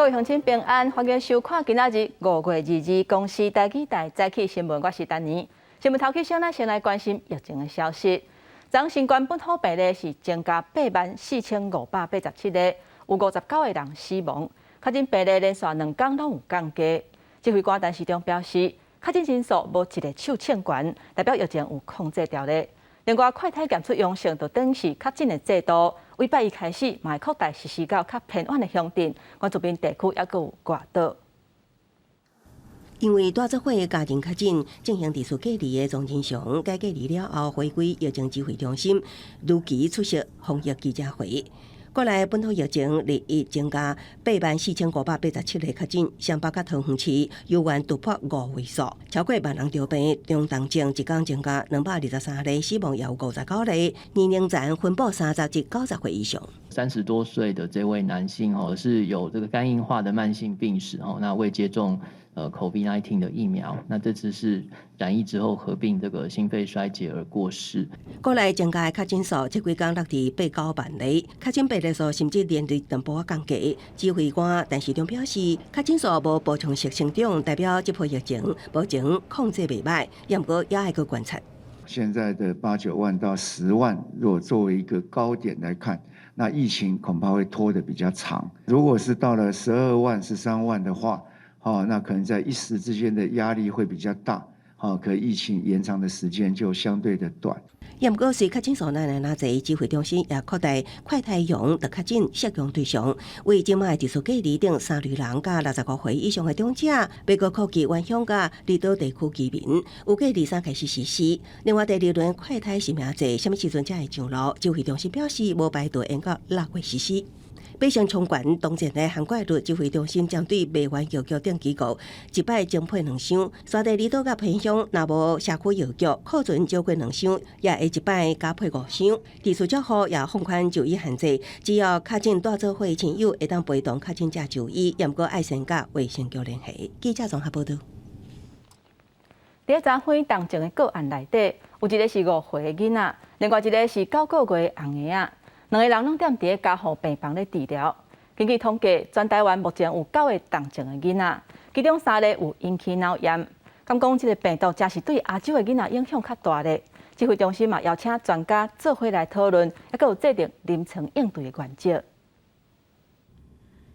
位鄉親平安，歡迎收看今仔日5月22日公視台語台早起新聞，我是丹妮。新聞頭起先，咱先來關心疫情的消息。昨新冠本土病例是增加84,587例，有59個人死亡。確診病例連續2天攏有降低。指揮官陳時中表示，確診人數無一个手衝懸，代表疫情有控制牢咧。另外，快篩檢出陽性就等於是確診的制度，禮拜一開始嘛會擴大實施到較偏遠的鄉鎮，原住民地區猶閣有外島。因為帶做伙家庭確診進行特殊隔離的莊人祥，解隔離了後回歸疫情指揮中心，如期出席防疫記者會。國內本土疫情日益增加84,587例確診，雙北佮桃園市猶原突破五位數，超過萬人著病，中重症一工增加223例，死亡也有59例，年齡層分布30至90歲以上。 30多歲的這位男性哦，是有這個肝硬化的慢性病史哦，那未接種COVID-19 的疫苗，那這次是染疫之後合併這個心肺衰竭而過世。國內增加的確診數，這幾工落佇八九萬例，確診病例數甚至連日淡薄仔降低。指揮官陳時中表示，確診數無暴衝式成長，代表這波疫情目前控制袂䆀，也毋過也愛閣觀察。現在的八九萬到10萬，若作為一個高點來看，那疫情恐怕會拖得比較長。如果是到了12萬、13萬的話，哦，那可能在一時之間的壓力會比較大，哦，可疫情延長的時間就相對的短。也毋過，隨確診數愈來愈濟，指揮中心也擴大快篩陽著確診適用對象，為這擺特殊隔離等三類人佮65歲以上的長者，欲閣擴及原鄉佮離島地區居民，預計二三開始實施。另外，第二輪快篩實名制，啥物時陣才會上路？指揮中心表示，無排除延到6月實施。爬升衝懸，當前的涵蓋率指揮中心針對賣員藥局等機構，一擺增配兩箱；山地離島佮偏鄉，若無社區藥局，庫存少過兩箱，也會一擺加配五箱。特殊照護也放寬就醫限制，只要確診帶做伙親友會當陪同確診者就醫，毋過愛先佮衛生局聯繫。記者綜合報導。佇昨昏重症的個案內底，有一個是5歲的囡仔，另外一個是9個月的紅嬰仔。兩个人攏踮佇咧加護病房咧治療。根據統計，全台灣目前有九个重症的囡仔，其中三个有引起腦炎。敢講這个病毒誠是對亞洲的囡仔影響較大咧。指揮中心嘛邀請專家做伙來討論，猶閣有制定臨床應對的原則。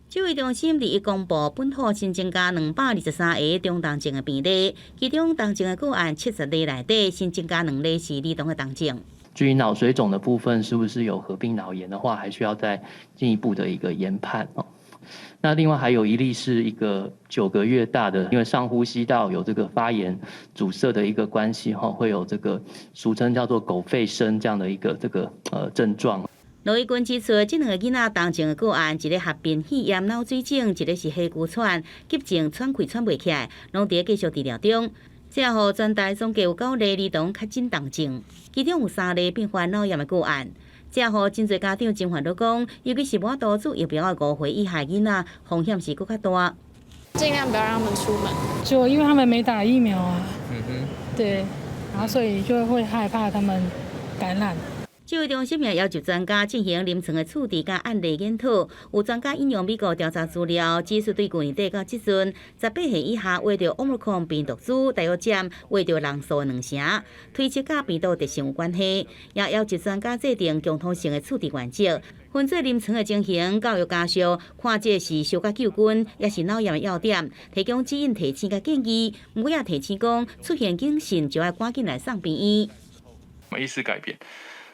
指揮中心日一公布本土新增加223个中重症的病例，其中重症的個案70例內底新增加兩例是兒童的重症。至於腦水腫的部分，是不是有合併腦炎的話，還需要再進一步的一個研判哦。那另外還有一例是一個9個月大的，因為上呼吸道有這個發炎阻塞的一個關係，哈，會有這個俗稱叫做狗吠聲這樣的一個這個症狀。羅一鈞指出，這兩個囡仔重症的個案，一個合併肺炎腦水腫，一個是氣拘喘，急症喘氣喘袂起來，攏佇繼續治療中。最後，全台總計有九例兒童確診重症，其中有三例併發腦炎的個案。這予真濟家長真煩惱，講，尤其是無法度注疫苗的5歲以下囡仔，風險是閣較大。盡量不要讓他們出門，就因為他們沒打疫苗啊。對，然後所以就會害怕他們感染。指揮中心也要求專家進行臨床的處置佮案例研討。有專家引用美國調查資料，指出對舊年底到這陣，18歲以下患著 Omicron 病毒株，大約佔患著人數兩成，推測佮病毒特性有關係。也要求專家制定共通性的處置原則，分做臨床的情形，教育家屬，看這是小可救軍，抑是腦炎的要點，提供指引提醒佮建議。毋過也提醒講，出現警訊就愛趕緊來送病院。意識改變。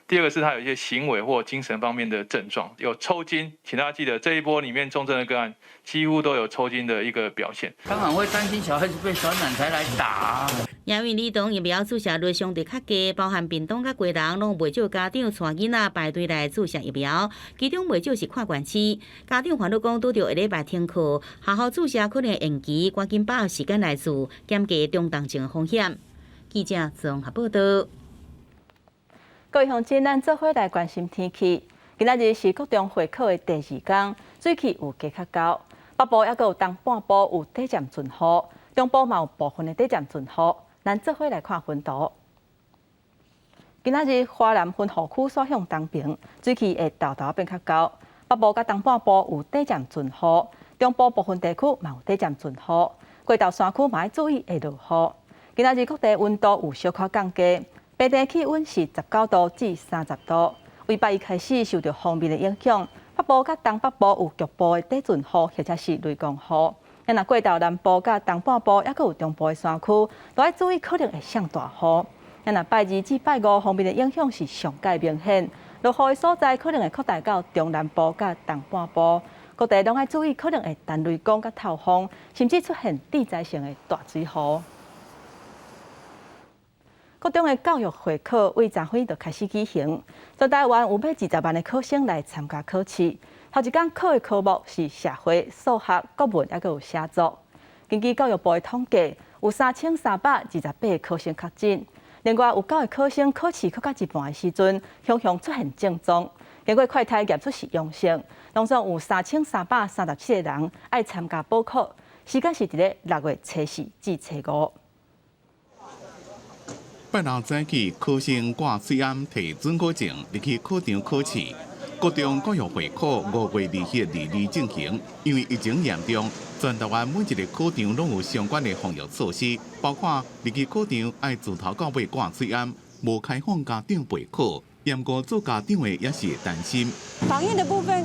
第二個是他有一些行為或精神方面的症狀，有抽筋，請大家記得這一波裡面重症的個案幾乎都有抽筋的一個表現。當然會擔心小孩子被傳染才來打。因為兒童疫苗注射率相對較低，包含屏東佮基隆攏袂少家長帶囡仔排隊來注射疫苗，其中袂少是跨縣市。家長煩惱講，拄著下禮拜停課，學校注射可能延期，趕緊把握時間來注，減低中重症的風險。記者綜合報道。各位鄉親，咱做伙來關心天氣。今仔日是國中會考的第二工，水氣有加較高。北部猶閣有東半部有短暫陣雨，中部嘛有部分的短暫陣雨。咱做伙來看雲圖。今仔日華南雲雨區煞向東爿，水氣會沓沓變較高。北部佮東半部有短暫陣雨，中部部分地區嘛有短暫陣雨，過頭山區嘛愛注意會落雨。今仔日各地溫度有小可降低，平地氣溫是19度至30度。對拜一開始受著鋒面的影響，北部佮東北部有局部的短陣雨或者是雷公雨。若過頭南部佮東半部，抑閣有中部的山區，都愛注意可能會降大雨。若拜二至拜五鋒面的影響是上蓋明顯，落雨的所在可能會擴大到中南部佮東半部，各地攏愛注意可能會彈雷公佮透風，甚至出現地災性的大水雨。國中的教育會考對昨昏就開始舉行，全台灣有欲20萬个考生來參加考試。頭一工考的科目是社會、數學、國文，抑閣有寫作。根據教育部的統計，有3328個考生確診。另外有九个考生考試考到一半的時陣，雄雄出現症狀，經過快篩驗出是陽性，總共有3337個人愛參加補考，時間是佇咧6月初四至初五。拜六早起，考生掛喙罨、提准考證入去考場考試。國中教育會考5月2日22進行，因為疫情嚴重，全台灣每一个考場攏有相關的防疫措施，包括入去考場愛自頭到尾掛喙罨，無開放家長陪考。毋過做家長的也是會擔心。防疫的部分，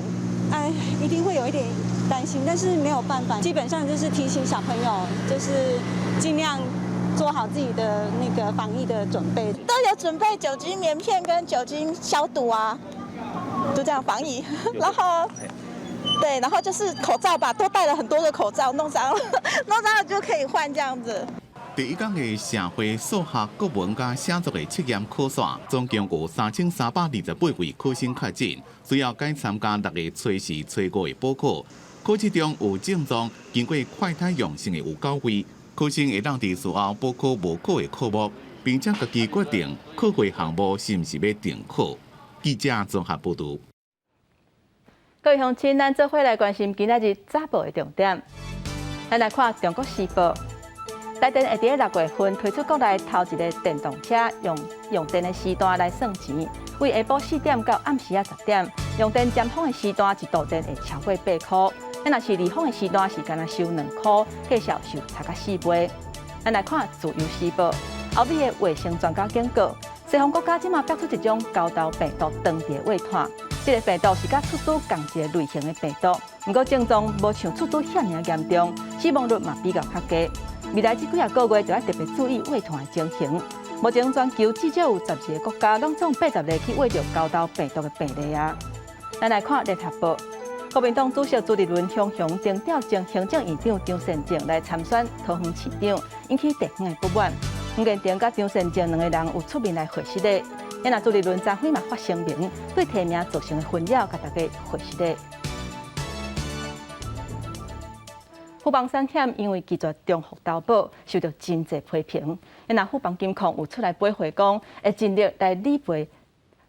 哎，一定會有一點擔心，但是沒有辦法，基本上就是提醒小朋友，就是盡量做好自己的那個防疫的準備。都有準備酒精棉片跟酒精消毒啊，就這樣防疫。然後，對，然後就是口罩吧，多戴了很多個口罩，弄髒了，弄髒了就可以換這樣子。第一工的社會、數學、國文佮寫作的測驗考試，總共有3328位考生確診，需要改參加6月初四、初五的補考。考試中有症狀，經過快篩陽性的有九位，考生會當佇事後補考無考的科目，並且家己決定考過項目是毋是欲重考。記者綜合報導。各位鄉親，咱做伙來關心今仔日早報的重點。咱來看《中國時報》，台電會佇6月份推出國內頭一个電動車用用電的時段來算錢，對下晡4點到暗時仔10點，用電尖峰的時段一度電會超過8箍。若是離峰的時段是干焦收2箍，價數就差甲4倍。咱來看《自由時報》，歐美的衛生專家警告，西方國家這馬爆出一種猴痘病毒當地的血傳，這个病毒是佮出豬仝一个類型的病毒，毋過症狀無像出豬遐爾仔嚴重，死亡率嘛比較較低。未來這幾仔個月就愛特別注意血傳的情形。目前全球至少有12个國家，攏總80例去穢著猴痘病毒的病例啊。咱來看聯合報，國民黨主席朱立倫雄雄徵調前行政院長張善政來參選桃園市長，引起地方的不滿。黃建庭佮張善政兩个人有出面來回釋的。若朱立倫昨昏嘛發聲明，對提名造成的紛擾，共大家回釋的。富邦產險因為拒絕重複投保，受著真濟批評。若富邦金控有出來回話講，會盡力來理賠，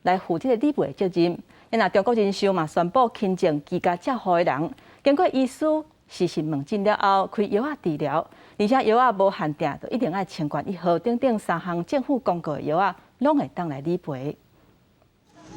來負這个理賠責任。若中國人壽嘛宣布輕症居家照護的人，經過醫師視訊問診了後，開藥仔治療，而且藥仔無限定，就一定愛清冠一號等等三項政府公告的藥仔，攏會當來理賠。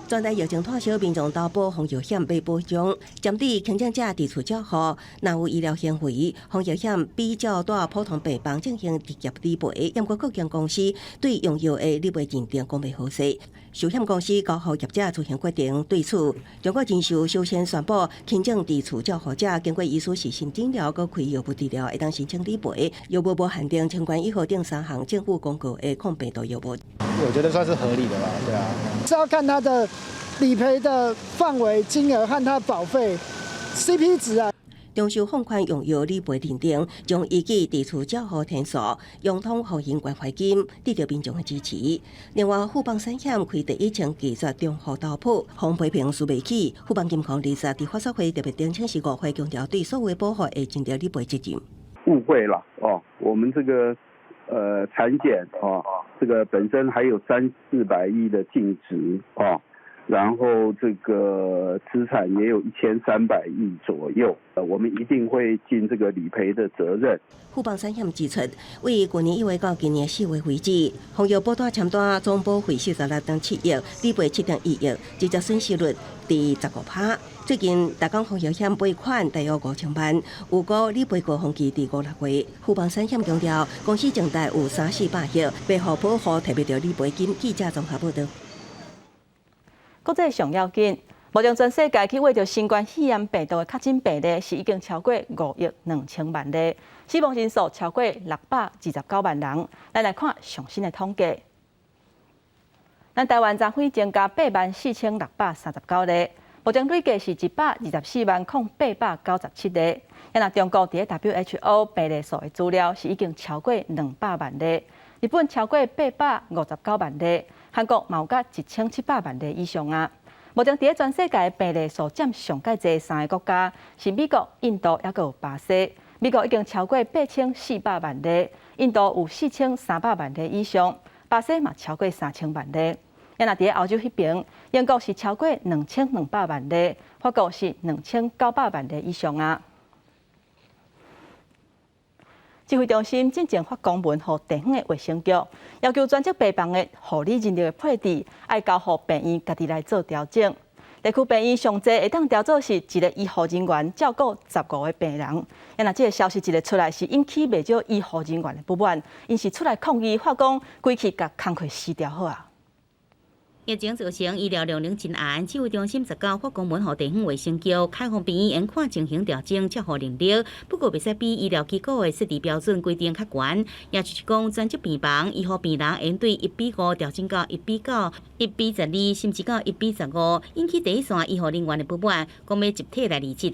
全台疫情拖燒，民眾投保防疫險買保障，針對輕症者佇厝照護，若有醫療行為，防疫險比照蹛普通病房進行直接理賠。毋過各間公司對用藥的理賠認定講袂好勢，壽險公司交予業者自行決定。對此，中國人壽首先宣布，輕症佇厝照護者經過醫師視訊診療，閣開藥物治療，會當申請理賠。藥物無限定，清冠一號等三項政府公告的抗病毒藥物。我覺得算是合理的吧，對啊，是要看他的理賠的範圍、金額和他保費 CP 值啊。中壽放寬用藥理賠認定，將依據佇厝照護天數、融通護嬰關懷金得著民眾的支持。另外，富邦產險開第一槍拒絕重複投保，予批評輸袂起。富邦金控20佇法說會特別澄清是誤會，強調對所有保戶會盡著理賠責任。誤會了哦，我們這個產險哦，這個本身還有三四百億的淨值哦，然後這個資產也有1300億左右，我們一定會盡這個理賠的責任。富邦產險指出，為去年1月到今年4月為止，防疫保單簽單總保費46.7億，理賠7.1億，直接損失率佇15%。最近，逐工防疫險賠款大約5000萬，預估理賠高峰期佇5、6月。富邦產險強調，公司淨袋有三四百億，袂予保戶提袂著理賠金。記者綜合報導。國際上要緊，目前全世界去穢著新冠肺炎病毒的確診病例是已經超過5億2千萬例，死亡人數超過629萬人。咱來看上新的統計，咱台灣昨昏增加84,639例，目前累計是1,240,897例。若中國佇 WHO 病例數的資料是已經超過200萬例，日本超過859萬例。韓國嘛有佮1700萬例以上啊！目前佇全世界病例數佔上蓋濟三个國家是美國、印度，猶閣有巴西。美國已經超過8400萬例，印度有4300萬例以上，巴西嘛超過3000萬例。若佇歐洲彼爿，英國是超過2200萬例，法國是2900萬例以上啊！指揮中心進前發公文予地方的衛生局，要求專責病房的護理人力的配置，愛交予病院家己來做調整。地區病院上濟會當調做是一个醫護人員照顧15個病人。若這个消息一个出來，是引起袂少醫護人員的不滿，𪜶是出來抗議，發講規氣共工課辭掉好啊。疫情造成醫療量能真絚，指揮中心19發公文予地方衛生局開放病院，按看情形調整照護能力，不過袂使比醫療機構的設置標準規定較懸。也就是講，專責病房醫護病人應對1比5調整到1比9、1比12，甚至到1比15，引起第一線醫護人員的不滿，講欲集體來離職。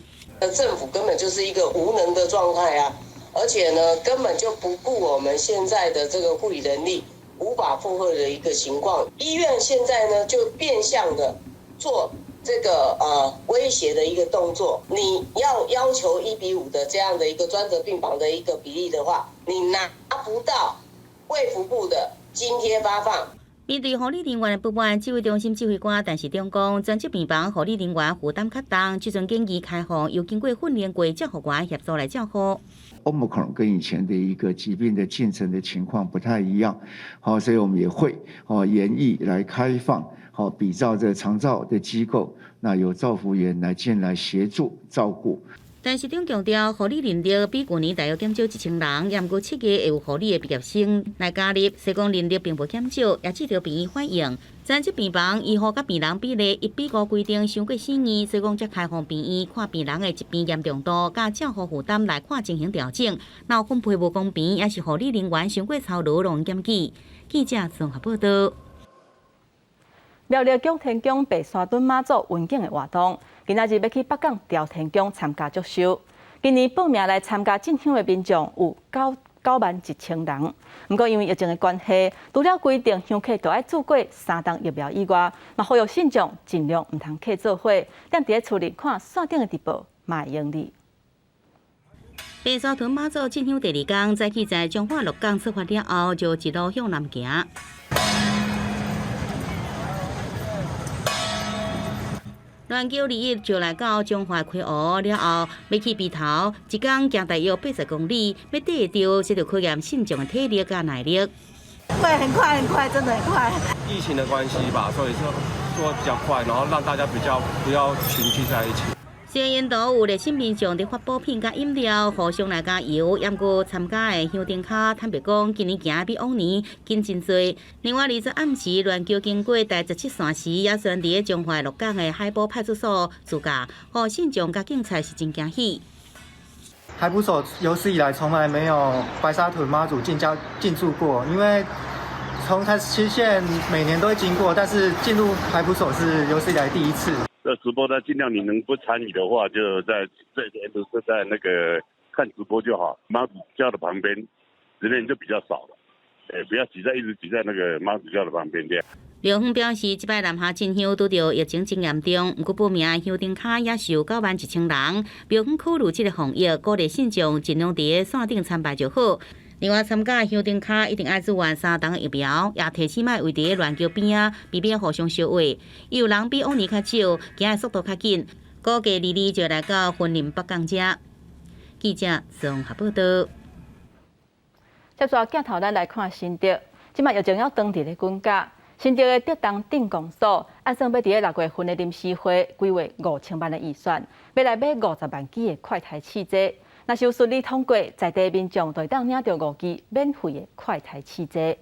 政府根本就是一個無能的狀態啊，而且呢，根本就不顧我們現在的這個護理能力。無法負荷的一個情況，醫院現在呢就變相的做這個威脅的一個動作。你要要求1比5的這樣的一個專責病房的一個比例的話，你拿不到衛福部的津貼發放。面對護理人員的不滿，指揮中心指揮官陳時中講，專責病房護理人員負擔較重，這陣建議開放，由經過訓練過照護員協助來照護。 Omicron 跟以前的一個疾病的進程的情況不太一樣，好，所以我們也會哦研議來開放，好比照這長照的機構，那有照護員來進來協助照顧。陳時中強調，護理人力比舊年大約減少1000人，猶閣7月會有護理的畢業生來加入，所以講人力並無減少，也得著病院反映。專責病房醫護佮病人比例1比5規定傷過死硬，所以講才開放病院看病人的疾病嚴重度佮照護負擔來看進行調整。若有分配無公平，抑是護理人員傷過操勞，攏檢舉。記者綜合報導。苗栗蔣天宮白沙屯媽祖雲頂的活動，今仔日欲去北港朝天宮參加祝壽。今年報名來參加進香的民眾有9萬1千人。毋過因為疫情的關係，除了規定香客都愛注過三針疫苗以外，嘛呼籲信眾盡量毋通客做伙，踮佇咧厝裡看線頂的直播嘛會用得。白沙屯媽祖進香第二工，早起在彰化鹿港出發了後，就一路向南行。鸞橋21就來到彰化溪湖了後，欲去埤頭，一工行大約80公里，欲綴會著，這就考驗信眾的體力佮耐力。會很快很快，真的很快。疫情的關係吧，所以說做比較快，然後讓大家比較不要群聚在一起。雖然沿途有熱心民眾佇發補品佮飲料，互相來加油。猶閣參加的香燈跤坦白講，今年行比往年緊真濟。另外，20暗時鸞橋經過台17線時，也選佇咧彰化鹿港的海埔派出所駐駕，予信眾佮警察是真驚喜。海埔所有史以來從來沒有白沙屯媽祖進教進駐過，因為從台17線每年都會經過，但是進入海埔所是有史以來第一次。這直播呢，盡量你能不參與的話，就在這邊都是在那個看直播就好。媽祖轎的旁邊，人就比較少了，不要擠在一直擠在那個媽祖轎的旁邊這樣。劉峰表示，這擺南下進香拄著疫情真嚴重，毋過報名香燈跤也是有9萬1千人。廟方考慮這个防疫，鼓勵信眾盡量佇咧線頂參拜就好。另外，參加香燈跤一定愛注完三針疫苗，也提醒莫圍佇鸞橋邊仔，避免互相相話。有人比往年較少，行的速度較緊，估計二二就來到雲林北港遮。記者綜合報道。接續鏡頭，咱來看新竹，這擺疫情猶當佇咧滾價。新竹的竹東鎮公所，按算欲佇咧6月份的臨時會規劃5000萬的預算，欲來買50萬支的快篩試劑。若是有順利通過，在地民眾就會當領著5支免費的快篩試劑。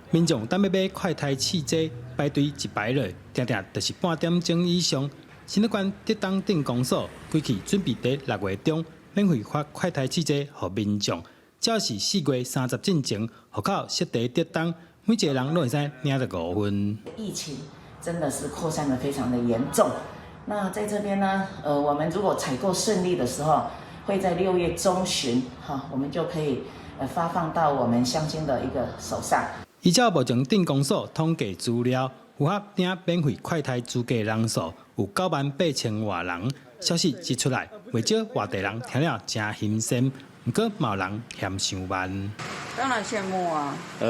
民眾等欲買快篩試劑，排隊一排落，定定就是半點鐘以上。新竹縣竹東鎮公所規氣準備佇6月中免費發快篩試劑予民眾，只要是4月30進前，戶口設佇竹東。每一個人攏會使領著5份。疫情真的是擴散得非常的嚴重。那在這邊呢，我們如果採購順利的時候，會在6月中旬，哈，我們就可以發放到我們鄉親的一個手上。依照目前鎮公所統計資料，符合領免費快篩資格人數有9萬8千外人。消息一出來，袂少外地人聽了誠欣羨，毋過嘛有人嫌傷慢。當然羨慕啊！因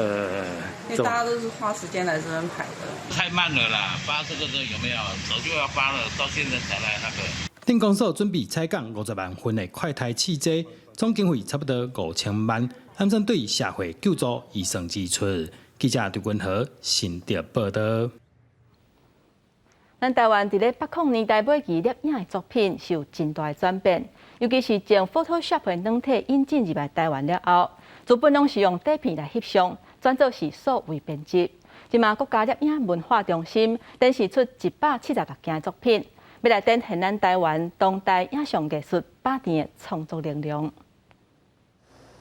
為大家都是花時間來這邊排的。太慢了啦，發這個的有沒有？早就要發了，到現在才來那個。鎮公所準備採購50萬份的快篩試劑，總經費差不多5000萬，按算對社會救助預算支出。記者劉君和新竹報道。咱台灣佇咧80年代尾期攝影的作品是有真大的轉變，尤其是從 Photoshop 的軟體引進入來台灣了後，資本攏是用底片來翕相，轉做是數位編輯。這馬國家攝影文化中心展示出176件的作品，欲來展現咱台灣當代影像藝術百年的創作能量。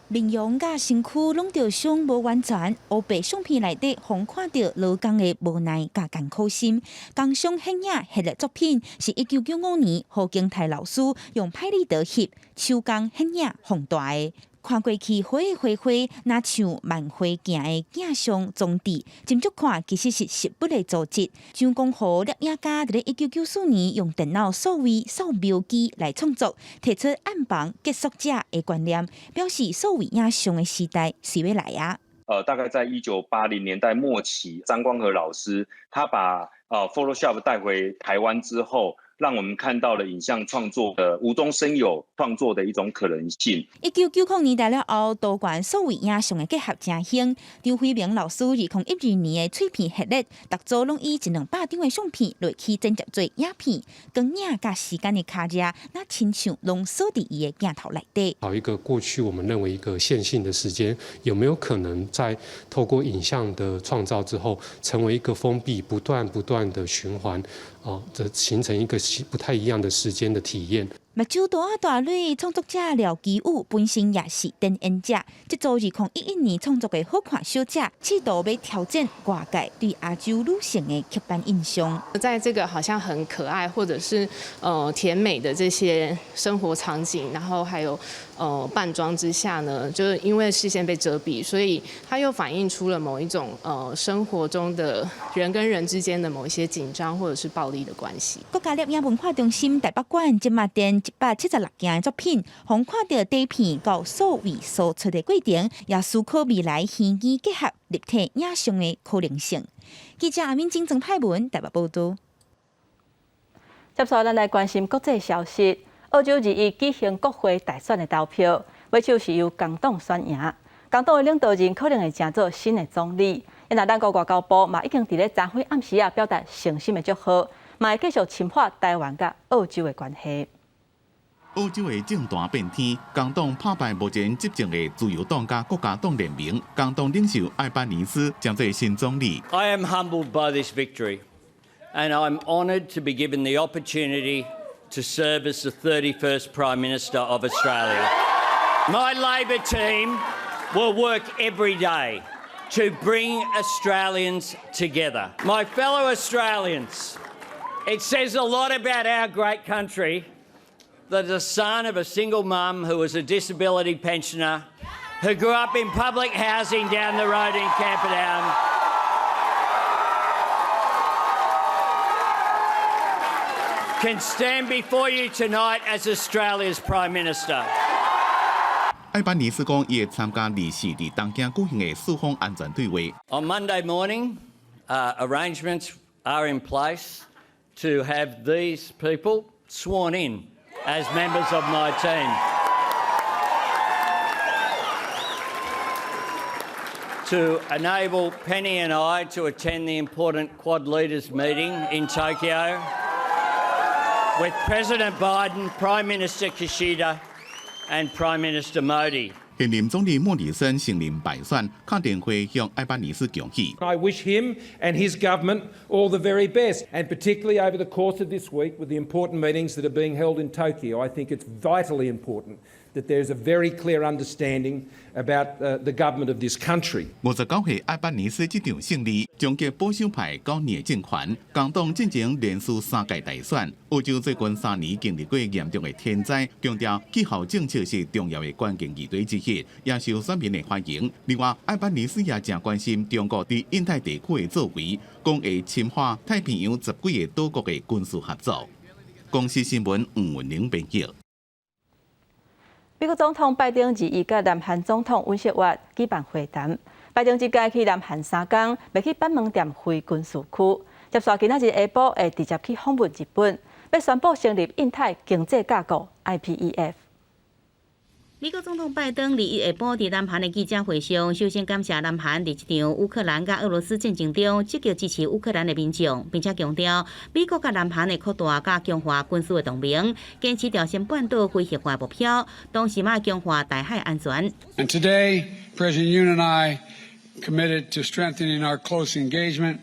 面容佮身軀攏著傷無完全，烏白相片內底，予人看著勞工的無奈佮艱苦心。工商顯影系列作品是1995年胡景泰老師用拍立得翕手工顯影放大的。看過去花花花，若像慢花鏡的鏡像裝置，斟酌看其實是實物的組織。張光和攝影家佇咧1994年用電腦數位掃描機來創作，提出暗房結束者的觀念，表示數位影像的時代是欲來啊。大概在1980年代末期，張光和老師他把Photoshop 帶回台灣之後，讓我們看到了影像創作的無中生有創作的一種可能性。 1990年代了後，多元數位影像的結合誠興。張輝明老師2012年的碎片系列，逐組攏以一兩百張的相片落去剪接做影片，光影佮時間的跤跡，若親像濃縮佇伊的鏡頭內底。好，一個過去我們認為一個線性的時間，有沒有可能在透過影像的創造之後，成為一個封閉、不斷不斷的循環？哦，這形成一個不太一樣的時間的體驗。目睭大仔大蕊創作者廖基宇本身也是電影者，這組2011年創作的好看小姐，試圖欲挑戰外界對亞洲女性的刻板印象。在這個好像很可愛或者是甜美的這些生活場景，然後還有扮裝之下呢，就是因為視線被遮蔽，所以它又反映出了某一種生活中的人跟人之間的某一些緊張或者是暴力的關係。國家攝影文化中心台北館這馬展176件的作品，予人看著底片到數位輸出的過程，也思考未來虛擬結合立體影像的可能性。記者阿敏晶、曾派文台北報道。接下來，咱來關心國際消息。澳洲21舉行國會大選的投票，尾手是由工黨選贏。工黨的領導人可能會成做新的總理。若咱國外交部嘛已經佇咧昨昏暗時仔表達誠心的祝賀，嘛會繼續深化台灣佮澳洲的關係。澳洲的政壇變天，工黨拍敗目前執政的自由黨佮國家黨聯盟，工黨領袖艾班尼斯成做新總理。 I am humbled by this victory, and I'm honoured to be given the opportunity to serve as the 31st Prime Minister of Australia. My Labor team will work every day to bring Australians together. My fellow Australians, it says a lot about our great country that the son of a single mum who was a disability pensioner, who grew up in public housing down the road in Camperdown, can stand before you tonight as Australia's Prime Minister. 艾班尼斯講，伊會參加24佇東京舉行的四方安全對話。 On Monday morning, arrangements are in place to have these people sworn in as members of my team. To enable Penny and I to attend the important Quad Leaders meeting in Tokyo with President Biden, Prime Minister Kishida and Prime Minister Modi. 現任總理莫里森承認敗選，敲電話向艾班尼斯恭喜。 I wish him and his government all the very best, and particularly over the course of this week with the important meetings that are being held in Tokyo, I think it's vitally important that there's a very clear understanding about the government of this country. 59歲艾班尼斯這場勝利，終結保守派9年政權。工黨進前連輸三屆大選。澳洲最近3年經歷過嚴重的天災，強調氣候政策是重要的關鍵議題之一，也受選民的歡迎。另外，艾班尼斯也誠關心中國佇印太地區的作為，講會深化太平洋十幾个島國的軍事合作。公視新聞吳文玲編譯。美國總統拜登21佮南韓總統尹錫悅舉辦會談。拜登這擺去南韓3工，欲去板門店非軍事區。接紲今仔日下晡會直接去訪問日本，欲宣布成立印太經濟架構 IPEF。美國總統拜登21下晡佇南韓的記者會上，首先感謝南韓佇這場烏克蘭佮俄羅斯戰爭中積極支持烏克蘭的民眾，並且強調美國佮南韓會擴大佮強化軍事的同盟，堅持朝鮮半島非核化目標，同時嘛強化台海安全。 And today, President Yoon and I committed to strengthening our close engagement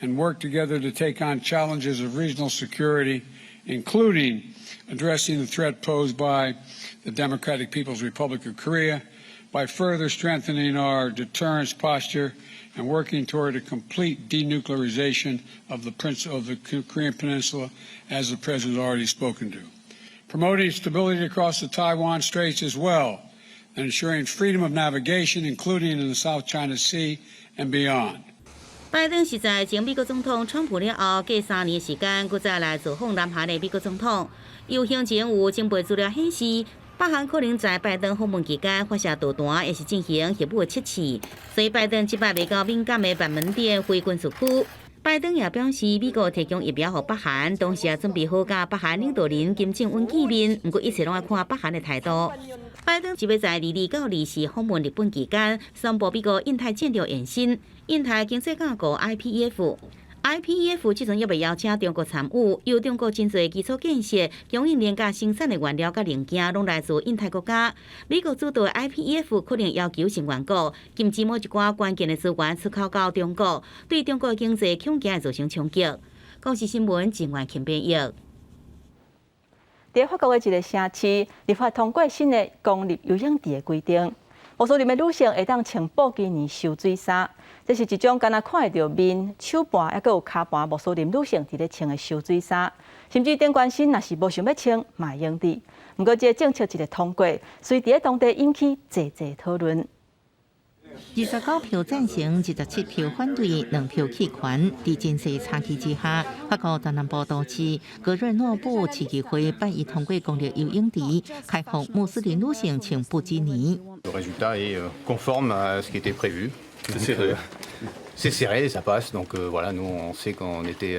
and work together to take on challenges of regional security, including addressing the threat posed by the Democratic People's Republic of Korea by further strengthening our deterrence posture and working toward a complete denuclearization of the Korean Peninsula, as the President has already spoken to. Promoting stability across the Taiwan Straits as well, and ensuring freedom of navigation, including in the South China Sea and beyond. 拜登是在前美國總統川普了後，隔3年時間，閣再來造訪南韓的美國總統。有行前有情報資料顯示，北韓可能在拜登訪問期間發射導彈，抑是進行核武測試。所以拜登這擺欲到敏感的板門店非軍事區。拜登也表示，美國提供疫苗予北韓，同時也準備好佮北韓領導人金正恩見面。毋過一切攏愛看北韓的態度。拜登就欲在22到24訪問日本期間，宣布美國印太戰略延伸、印太經濟架構 IPEF。IPEF 這陣猶未邀請中國參與，由中國真濟基礎建設、供應鏈佮生產的原料佮零件，攏來自印太國家。美國主導的 IPEF 可能要求成員國禁止某一寡關鍵的資源出口到中國，對中國經濟恐驚會造成衝擊。公視新聞鄭萬慶編譯。佇法國的一个城市立法通過新的公立游泳池的規定，穆斯林的女性會當穿布基尼泅水衫，這是一種干焦看會著面、手盤，抑閣有跤盤穆斯林女性佇咧穿的泅水衫，甚至頂懸身若是無想欲穿，嘛會用得。毋過這个政策一个通過，隨佇咧當地引起濟濟討論。 29票贊成，27票反對，2票棄權。佇真濟差距之下，法國東南部都市格熱諾布市議會拜一通過公立游泳池，開放穆斯林女性穿布基尼。 Le résultat est conforme à ce qui était prévu. C'est serré. C'est serré, ça passe. Donc voilà, nous on sait qu'on était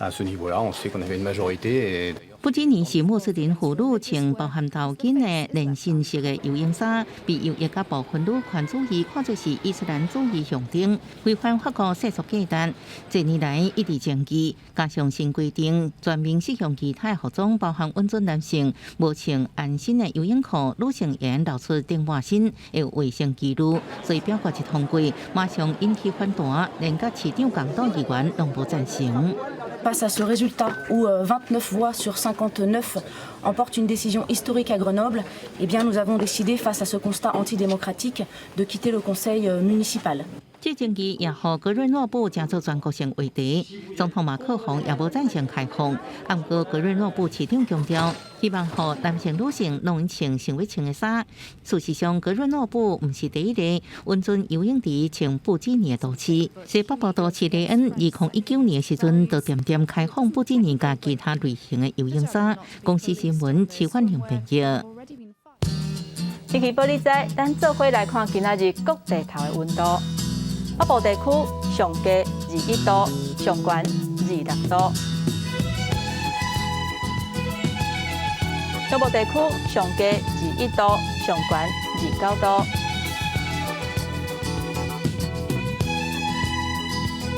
à ce niveau-là, on sait qu'on avait une majorité. Et 布基尼是穆斯林婦女穿包含頭巾的連身式的游泳衫，被右翼佮部分女權主義看作是伊斯蘭主義象徵，違反法國世俗價值。這年來一直爭議，加上新規定，全面適用其他服裝，包含允准男性無穿連身的游泳褲，女性會露出頂半身，會有衛生疑慮，所以表決一通過，馬上引起反彈，連佮市長共黨議員攏無贊成。 Face à ce résultat où 29 voix sur 59 emportent une décision historique à Grenoble, eh bien nous avons décidé, face à ce constat antidémocratique, de quitter le conseil municipal. 這爭議也予格瑞諾布成做全國性話題。總統馬克宏也無贊成開放，毋過格瑞諾布市長強調，希望予男性、女性攏會穿想欲穿的衫。事實上，格瑞諾布毋是第一个允准游泳池穿布基尼的都市。西北部都市雷恩2019年時陣，就漸漸開放布基尼佮其他類型的游泳衫。公視新聞徐婉玲編譯。天氣報你知，咱做伙來看今仔日各地頭的溫度。北部地區上低21度，上懸26度。中部地區上低21度，上懸29度。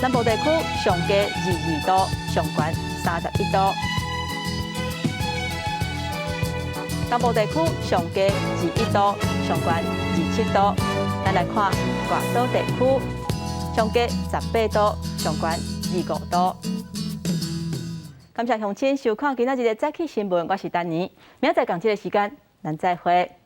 南部地區上低22度，上懸31度。東部地區上低21度，上懸27度。咱來看外島地區上低18度，上懸25度。感謝鄉親收看今仔日的早起新聞，我是丹妮，明仔載仝這个時間，咱再會。